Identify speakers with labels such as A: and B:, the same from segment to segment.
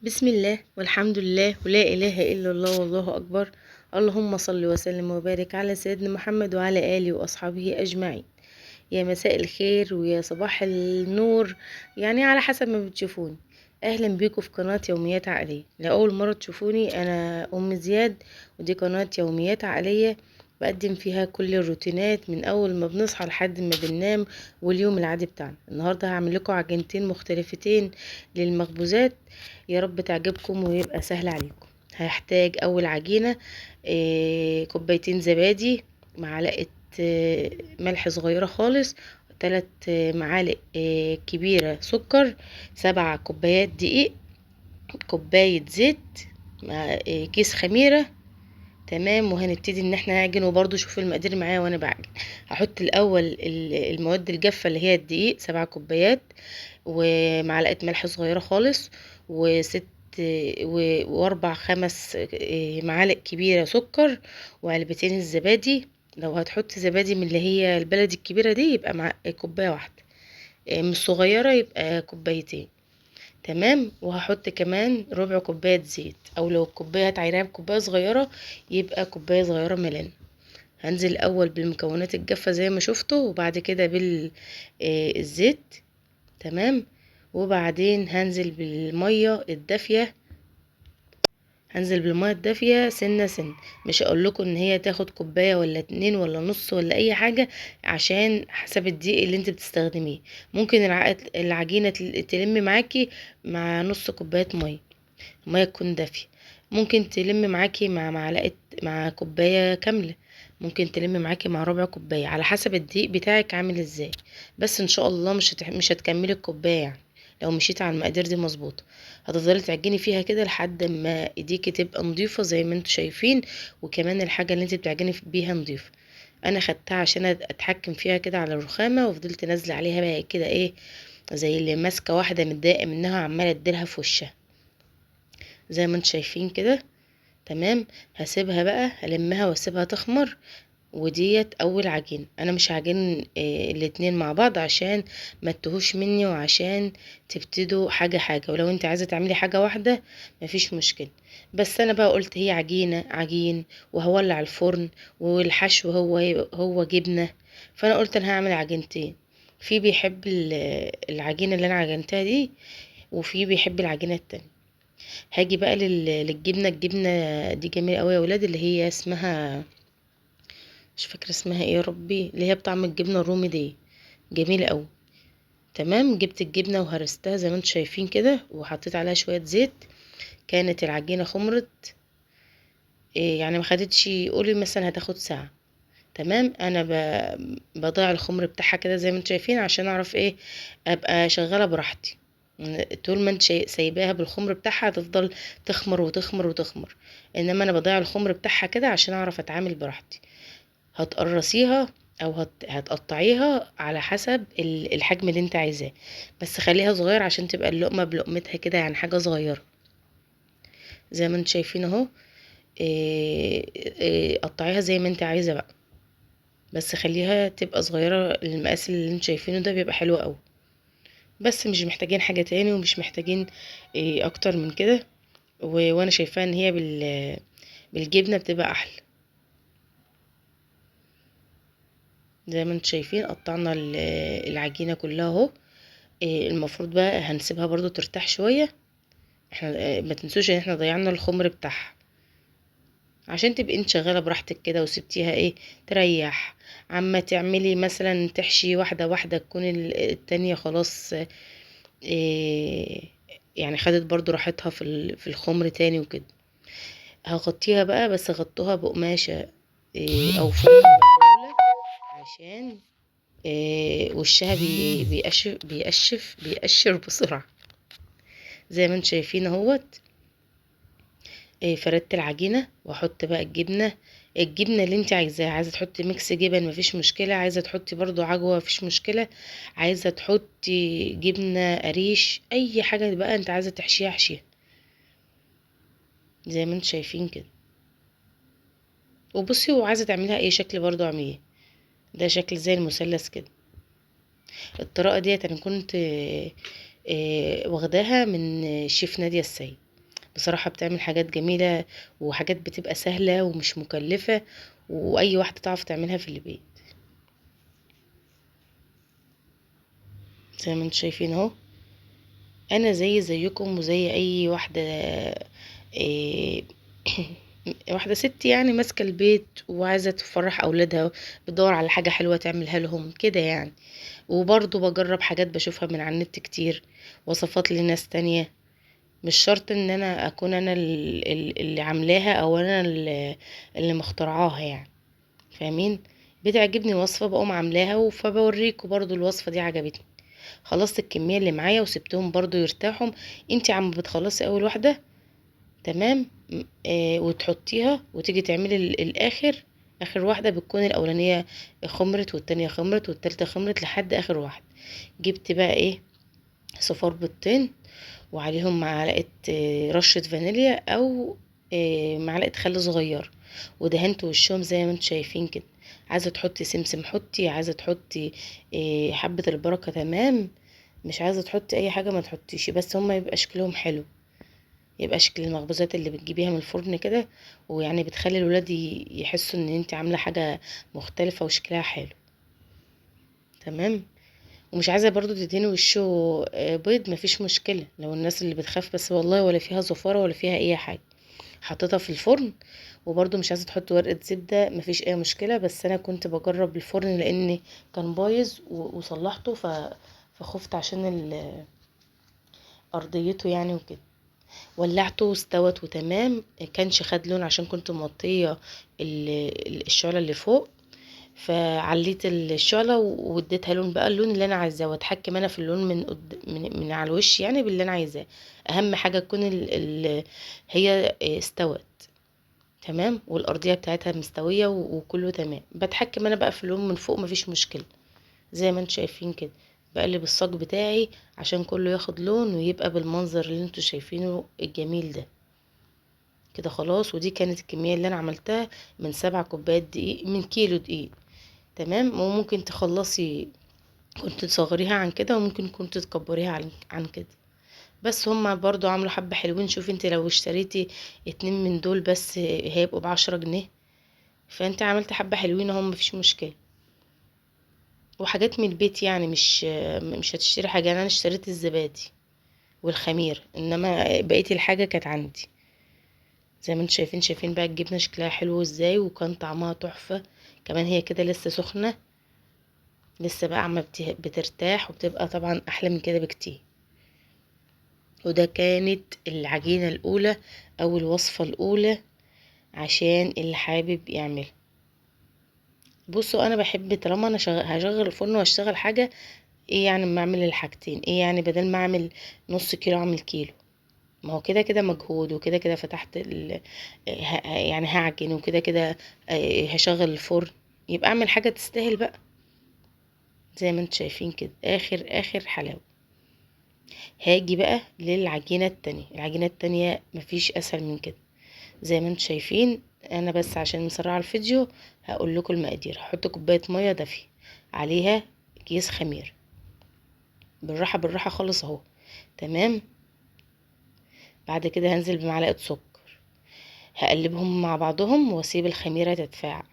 A: بسم الله والحمد لله ولا إله إلا الله والله أكبر. اللهم صل وسلم وبارك على سيدنا محمد وعلى آله وأصحابه أجمعين. يا مساء الخير ويا صباح النور، يعني على حسب ما بتشوفوني. أهلا بيكم في قناة يوميات عقلية. لأول مرة تشوفوني، أنا أم زياد، ودي قناة يوميات عقلية بقدم فيها كل الروتينات من أول ما بنصحى لحد ما بننام واليوم العادي بتاعنا. النهاردة هعمل لكم عجينتين مختلفتين للمخبوزات، يا رب تعجبكم ويبقى سهل عليكم. هحتاج أول عجينة كوبايتين زبادي، معلقة ملح صغيرة خالص، 3 معالق كبيرة سكر، 7 كوبايات دقيق، كوباية زيت، مع كيس خميرة. تمام. وهنبتدي ان احنا نعجن، وبرضو شوفوا المقادير معايا وانا بعجن. هحط الاول المواد الجافة اللي هي الدقيق 7 كوبايات، ومعلقة ملح صغيرة خالص، وست واربع خمس معالق كبيرة سكر، وعلبتين الزبادي. لو هتحط زبادي من اللي هي البلدي الكبيرة دي يبقى مع كوباية واحدة، مش صغيرة يبقى كوبايتين. تمام. وهحط كمان ربع كوباية زيت، او لو الكوباية هتعيرها بكوباية صغيرة يبقى كوباية صغيرة ملان. هنزل الاول بالمكونات الجافة زي ما شفتوا، وبعد كده بالزيت. تمام. وبعدين هنزل بالمية الدافية، هنزل بالمية الدافية سنة سنة. مش هقول لكم ان هي تاخد كوباية ولا 2 ولا نص ولا اي حاجة، عشان حسب الدقيق اللي انت بتستخدميه. ممكن العجينة تلم معاكي مع نص كوباية مية، المية تكون دافية. ممكن تلم معاكي مع معلقة، مع كوباية كاملة، ممكن تلم معاكي مع ربع كوباية، على حسب الدقيق بتاعك عامل ازاي. بس ان شاء الله مش هتكملي الكوباية، لو مشيتي على المقادير دي مظبوطه. هتفضلي تعجني فيها كده لحد ما ايديكي تبقى نظيفه زي ما انتوا شايفين، وكمان الحاجه اللي انت بتعجني بيها نظيفه. انا خدتها عشان اتحكم فيها كده على الرخامه، وفضلت نازله عليها بقى كده ايه، زي اللي ماسكه واحده متضايقه منها عماله اديلها في وشها زي ما انتوا شايفين كده. تمام. هسيبها بقى، هلمها واسيبها تخمر. وديت اول عجين. انا مش هعجن الاتنين مع بعض عشان ما تتوهوش مني، وعشان تبتدوا حاجة حاجة. ولو انت عايزة تعملي حاجة واحدة مفيش مشكلة، بس انا بقى قلت هي عجينة عجين، وهولع الفرن، والحشو هو جبنة، فانا قلت انا هعمل عجينتين. في بيحب العجينة اللي انا عجنتها دي، وفي بيحب العجينة التانية. هاجي بقى للجبنة. الجبنة دي جميلة قوي يا ولاد، اللي هي اسمها مش فاكرة اسمها ايه يا ربي، اللي هي بطعم الجبنة الرومي دي، جميلة قوي. تمام. جبت الجبنة وهرستها زي ما انتم شايفين كده، وحطيت عليها شوية زيت. كانت العجينة خمرت، يعني ما خدتش، قولي مثلا هتاخد ساعة. تمام. انا بضيع الخمر بتاعها كده زي ما انتم شايفين عشان اعرف ايه، ابقى شغالة براحتي. طول ما انت سايباها بالخمر بتاعها هتفضل تخمر وتخمر وتخمر، انما انا بضيع الخمر بتاعها كده عشان اعرف اتعامل براحتي. هتقرصيها او هتقطعيها على حسب الحجم اللي انت عايزاه، بس خليها صغير عشان تبقى اللقمة بلقمتها كده، يعني حاجة صغيرة زي ما انتم شايفين اهو. قطعيها زي ما انت عايزة بقى، بس خليها تبقى صغيرة. المقاس اللي انتم شايفينه ده بيبقى حلو قوي. بس مش محتاجين حاجة تاني، ومش محتاجين اكتر من كده. وانا شايفاها ان هي بالجبنة بتبقى احلى. زي ما انتم شايفين قطعنا العجينة كلها اهو. المفروض بقى هنسيبها برضو ترتاح شوية. ما تنسوش ان احنا ضيعنا الخمر بتاعها، عشان تبقي انت شغالة براحتك كده، وسبتيها ايه تريح. عما تعملي مثلا تحشي واحدة واحدة، تكون التانية خلاص، خدت برضو راحتها في الخمر تاني وكده. هغطيها بقى، بس غطوها بقماشة، او فوطة مبلولة، عشان وشها بيقشر بسرعة زي ما انتم شايفين اهوت. فردت العجينة، واحط بقى الجبنة، الجبنة اللي انت عايزاها. عايزة تحطي ميكس جبن مفيش مشكلة، عايزة تحطي برضو عجوة مفيش مشكلة، عايزة تحطي جبنة قريش، اي حاجة بقى انت عايزة تحشيها احشيها زي ما انتم شايفين كده. وبصي، وعايزة تعمليها اي شكل برضو اعمليه، ده شكل زي المثلث كده. الطريقة ديت انا كنت واخداها من الشيف نادية السيد. بصراحة بتعمل حاجات جميلة وحاجات بتبقى سهلة ومش مكلفة، واي واحدة تعرف تعملها في البيت. زي ما انتم شايفين اهو، انا زي زيكم وزي اي واحدة، واحدة ست يعني ماسكة البيت وعايزة تفرح اولادها، بتدور على حاجة حلوة تعملها لهم كده يعني. وبرضو بجرب حاجات بشوفها من على النت كتير، وصفات لناس تانية، مش شرط ان انا اكون انا اللي عاملاها او انا اللي مخترعاها يعني، فاهمين؟ بتعجبني وصفة بقوم عاملاها، فبوريكم برضو الوصفة دي عجبتني. خلصت الكمية اللي معايا وسبتهم برضو يرتاحوا. انتي عم بتخلصي اول واحدة تمام، وتحطيها وتيجي تعملي الاخر، اخر واحدة بتكون الاولانية خمرت والتانية خمرت والتالتة خمرت لحد اخر واحدة. جبت بقى ايه، صفار بيضتين وعليهم معلقة، رشة فانيليا او، معلقة خل صغير، ودهنت وشهم زي ما انتم شايفين كده. عايزة تحطي سمسم حطي، عايزة تحطي، حبة البركة تمام، مش عايزة تحطي اي حاجة ما تحطيش، بس هما يبقى شكلهم حلو، يبقى شكل المخبوزات اللي بتجيبيها من الفرن كده، ويعني بتخلي الولاد يحسوا ان انت عاملة حاجة مختلفة وشكلها حلو. تمام. ومش عايزة برضو تدهني وشه، بيض، مفيش مشكلة لو الناس اللي بتخاف، بس والله ولا فيها زفارة ولا فيها اي حاجة. حطيتها في الفرن، وبرضو مش عايزة تحط ورقة زبدة مفيش اي مشكلة، بس انا كنت بجرب الفرن لان كان بايظ وصلحته، فخفت عشان ارضيته يعني وكده. ولعته واستوت وتمام، كانش خد لون عشان كنت مغطيه الشعلة اللي فوق، فعليت الشعلة واديتها لون بقى، اللون اللي انا عايزاه، واتحكم انا في اللون من على الوش يعني باللي انا عايزاه. اهم حاجة تكون هي استوت تمام، والارضيه بتاعتها مستوية وكله تمام. بتحكم انا بقى في اللون من فوق مفيش مشكلة. زي ما انتم شايفين كده بقلب الصاج بتاعي عشان كله ياخد لون ويبقى بالمنظر اللي انتم شايفينه الجميل ده كده خلاص. ودي كانت الكمية اللي انا عملتها من 7 كوبايات دقيق، من كيلو دقيق تمام. وممكن تخلصي كنت تصغريها عن كده، وممكن كنت تكبريها عن كده، بس هما برضو عملوا حبة حلوين. شوفي انت لو اشتريتي 2 من دول بس هيبقوا ب10 جنيه، فانت عملت حبة حلوين اهم مفيش مشكلة. وحاجات من البيت يعني، مش هتشتري حاجة. انا اشتريت الزبادي والخمير، انما بقية الحاجة كانت عندي. زي ما انتم شايفين، شايفين بقى الجبنة شكلها حلو ازاي، وكان طعمها تحفة كمان. هي كده لسه سخنة، لسه بقى عم بترتاح، وبتبقى طبعا احلى من كده بكتير. وده كانت العجينة الاولى او الوصفة الاولى عشان اللي حابب يعملها. بصوا انا بحب طالما انا هشغل الفرن واشتغل حاجة، ايه يعني اما اعمل الحاجتين، ايه يعني بدل ما اعمل نص كيلو اعمل كيلو، ما هو كده كده مجهود، وكده كده فتحت يعني هعجن، وكده كده، هشغل الفرن، يبقى اعمل حاجة تستاهل بقى. زي ما انتم شايفين كده اخر حلاوة. هاجي بقى للعجينة التانية. العجينة التانية مفيش اسهل من كده. زي ما انتم شايفين، انا بس عشان مسرعة الفيديو هقول لكم المقادير. هحط كوباية مية دافية عليها كيس خمير، بالراحة بالراحة خالص اهو تمام. بعد كده هنزل بمعلقة سكر، هقلبهم مع بعضهم واسيب الخميرة تتفاعل.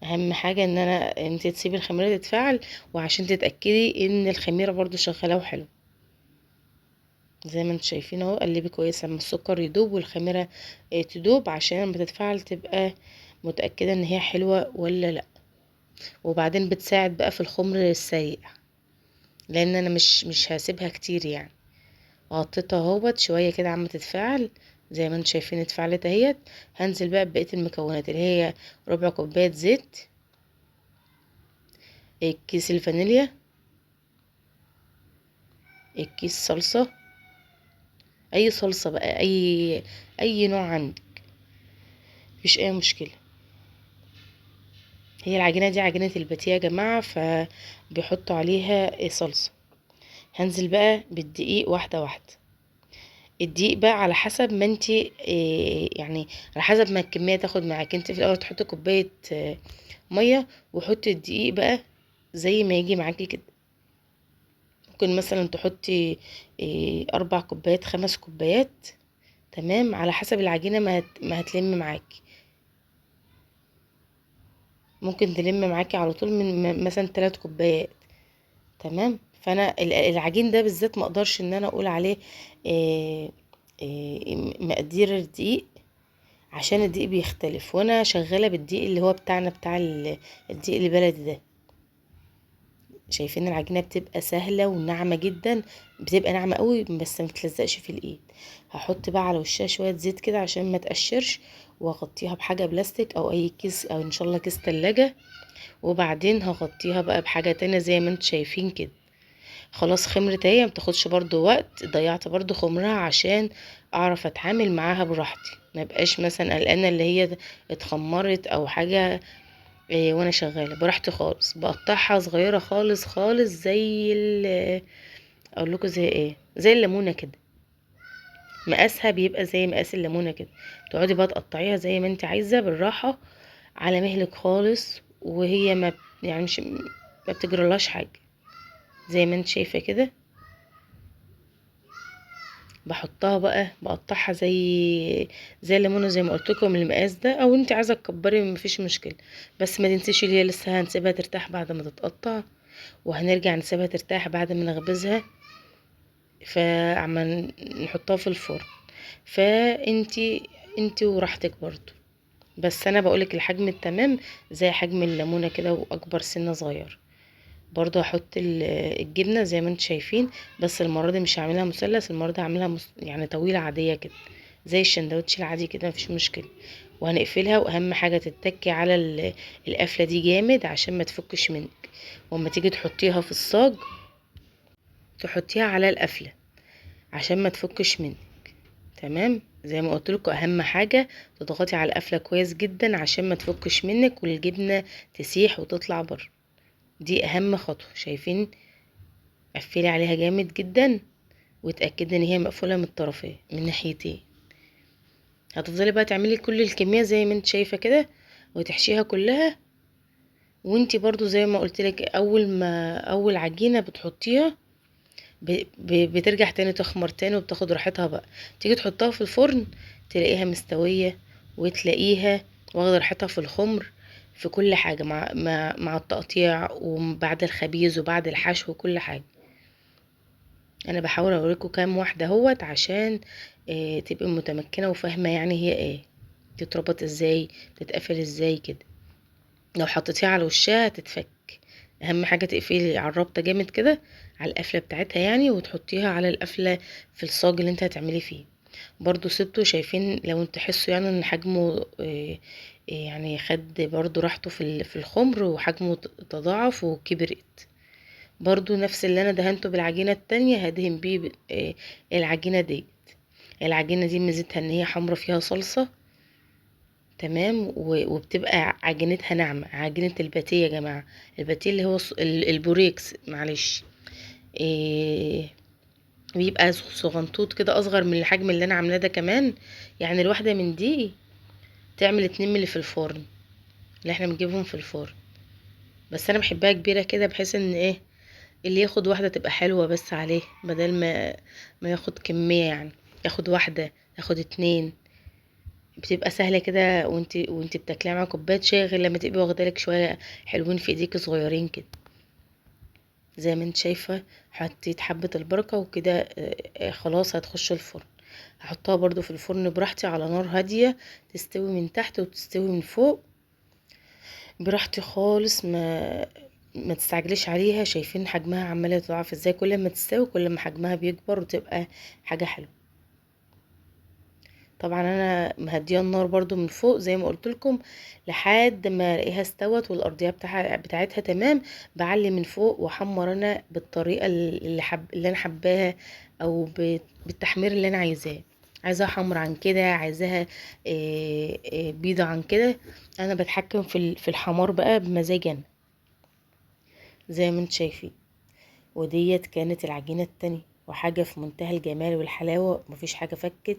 A: اهم حاجة ان انت تسيبي الخميرة تتفاعل، وعشان تتأكدي ان الخميرة برضو شغالة وحلو. زي ما انتم شايفين اهو، قلبي كويس اما السكر يدوب والخميرة، تدوب، عشان لما تتفاعل تبقى متأكدة ان هي حلوة ولا لا. وبعدين بتساعد بقى في الخمر السريع، لان انا مش هسيبها كتير يعني. غطيتها اهوت شوية كده عم تتفاعل. زي ما انتم شايفين اتفاعلت اهيت. هنزل بقى ببقية المكونات اللي هي ربع كوباية زيت، كيس الفانيليا، الكيس صلصة، اي صلصة بقى، اي نوع عندك مفيش اي مشكلة. هي العجينة دي عجينة الباتيه يا جماعة، فبيحطوا عليها صلصة. هنزل بقى بالدقيق واحدة واحدة. الدقيق بقى على حسب ما انتي، يعني على حسب ما الكمية تاخد معاك. انتي في الاول تحطي كوباية، مية، وحطي الدقيق بقى زي ما يجي معاكي كده. ممكن مثلا تحطي 4 كوبايات 5 كوبايات، تمام، على حسب العجينة ما هتلم معاكي. ممكن تلم معاكي على طول من مثلا 3 كوبايات، تمام. فانا العجين ده بالذات ما اقدرش ان انا اقول عليه مقادير الدقيق، عشان الدقيق بيختلف، وانا شغالة بالدقيق اللي هو بتاعنا بتاع الدقيق البلدي ده. شايفين العجينة بتبقى سهلة وناعمه جدا، بتبقى ناعمة قوي بس ما بتلزقش في الايد. هحط بقى على وشها شوية زيت كده عشان ما تقشرش، واغطيها بحاجة بلاستيك او اي كيس، او ان شاء الله كيس تلاجة، وبعدين هغطيها بقى بحاجة تانية زي ما انتم شايفين كده. خلاص خمرت اهي، ما بتاخدش برضو وقت، ضيعت برضو خمرها عشان اعرف اتعامل معاها براحتي، ما بقاش مثلا قلقانة اللي هي اتخمرت او حاجة، وانا شغالة براحتي خالص. بقطعها صغيرة خالص خالص، زي اقول لكم زي ايه، زي الليمونه كده، مقاسها بيبقى زي مقاس الليمونه كده. تقعدي بقى تقطعيها زي ما انت عايزه بالراحة على مهلك خالص، وهي ما يعني مش ما بتجرلهاش حاجة زي ما انت شايفه كده. بحطها بقى، بقطعها زي الليمونه زي ما قلت لكم المقاس ده، او انت عايزه تكبري مفيش مشكلة، بس ما تنسيش اللي هي لسه هنسيبها ترتاح بعد ما تتقطع، وهنرجع نسيبها ترتاح بعد ما نخبزها، فعما نحطها في الفرن. فانتي وراحتك برضو، بس انا بقولك الحجم التمام زي حجم الليمونه كده واكبر سنة صغير. برضو هحط الجبنة زي ما انتم شايفين، بس المرة دي مش هعملها مثلث، المرة دي هعملها طويلة عادية كده زي الشندوتش العادي كده، مفيش مشكلة. وهنقفلها، واهم حاجة تتكي على القفله دي جامد عشان ما تفكش منك، واما تيجي تحطيها في الصاج تحطيها على القفله عشان ما تفكش منك، تمام. زي ما قلت لكم اهم حاجة تضغطي على القفله كويس جدا عشان ما تفكش منك والجبنه تسيح وتطلع بره، دي اهم خطوة. شايفين؟ قفلي عليها جامد جدا وتاكدي ان هي مقفولة من الطرفين من ناحيتين. هتفضلي بقى تعملي كل الكمية زي ما انت شايفه كده وتحشيها كلها. وانتي برضو زي ما قلت لك اول عجينه بتحطيها بترجع تاني تخمر تاني وبتاخد راحتها بقى، تيجي تحطها في الفرن تلاقيها مستوية وتلاقيها واخده راحتها في الخمر في كل حاجة، مع التقطيع وبعد الخبيز وبعد الحشو وكل حاجة. انا بحاول اوريكم كام واحدة اهوت عشان تبقي متمكنة وفاهمه يعني هي ايه، تتربط ازاي، تتقفل ازاي كده. لو حطيتيها على وشها تتفك، اهم حاجة تقفلي على الرابطة جامد كده على القفله بتاعتها يعني، وتحطيها على القفله في الصاج اللي انت هتعملي فيه. برضو سبته، شايفين لو انت تحسوا يعني ان حجمه يعني خد برضو راحته في الخمر وحجمه تضاعف وكبرت. برضو نفس اللي انا دهنته بالعجينه التانية هدهن بيه العجينة دي. العجينة دي ميزتها ان هي حمرا فيها صلصه، تمام، وبتبقى عجينتها ناعمة، عجينه الباتيه يا جماعة، الباتيه اللي هو البوريكس، معلش، بيبقى صغنطوط كده، اصغر من الحجم اللي انا عاملاه ده كمان. يعني الواحدة من دي تعمل 2 مللي في الفرن اللي احنا بنجيبهم في الفرن، بس انا بحبها كبيرة كده بحيث ان ايه اللي ياخد واحدة تبقى حلوة بس عليه، بدل ما ياخد كمية، يعني ياخد واحدة ياخد 2، بتبقى سهلة كده وانت بتاكليها مع كوباية شاي، غير لما تبقي واخده لك شوية حلوين في ايديكي صغيرين كده. زي ما انت شايفه حطيت حبه البركة وكده، خلاص هتخش الفرن. هحطها برضو في الفرن براحتي على نار هادية، تستوي من تحت وتستوي من فوق براحتي خالص، ما تستعجليش عليها. شايفين حجمها عماله يتضاعف ازاي، كل ما تستوي كل ما حجمها بيكبر وتبقى حاجة حلوة. طبعا انا مهديه النار برضو من فوق زي ما قلت لكم لحد ما الاقيها استوت والارضيه بتاعتها تمام، بعلي من فوق واحمر انا بالطريقة اللي انا حباها، او بالتحمير اللي انا عايزاه. عايزاها حمر عن كده، عايزاها، بيضة عن كده، انا بتحكم في الحمار بقى بمزاجي انا زي ما انتم شايفين. وديت كانت العجينة التانية، وحاجه في منتهى الجمال والحلاوه، مفيش حاجة فكت.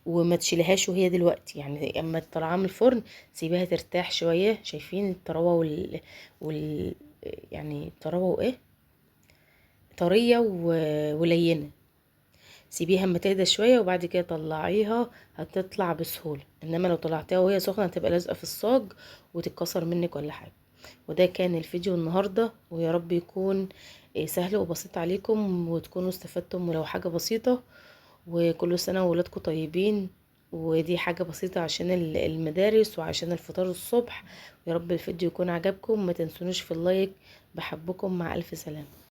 A: وما تشيلهاش وهي دلوقتي، يعني اما تطلعها من الفرن سيبيها ترتاح شوية. شايفين الطراوه وال، وال، يعني الطراوه وايه، طرية ولينه. سيبيها اما تهدى شوية وبعد كده طلعيها، هتطلع بسهولة. انما لو طلعتيها وهي سخنة هتبقى لازقه في الصاج وتتكسر منك ولا حاجة. وده كان الفيديو النهارده، ويا رب يكون سهل وبسيط عليكم وتكونوا استفدتم ولو حاجة بسيطة. وكل سنة وولادكم طيبين. ودي حاجة بسيطة عشان المدارس وعشان الفطار الصبح. ويا رب الفيديو يكون عجبكم، ما تنسونوش في ال like. بحبكم، مع الف سلامه.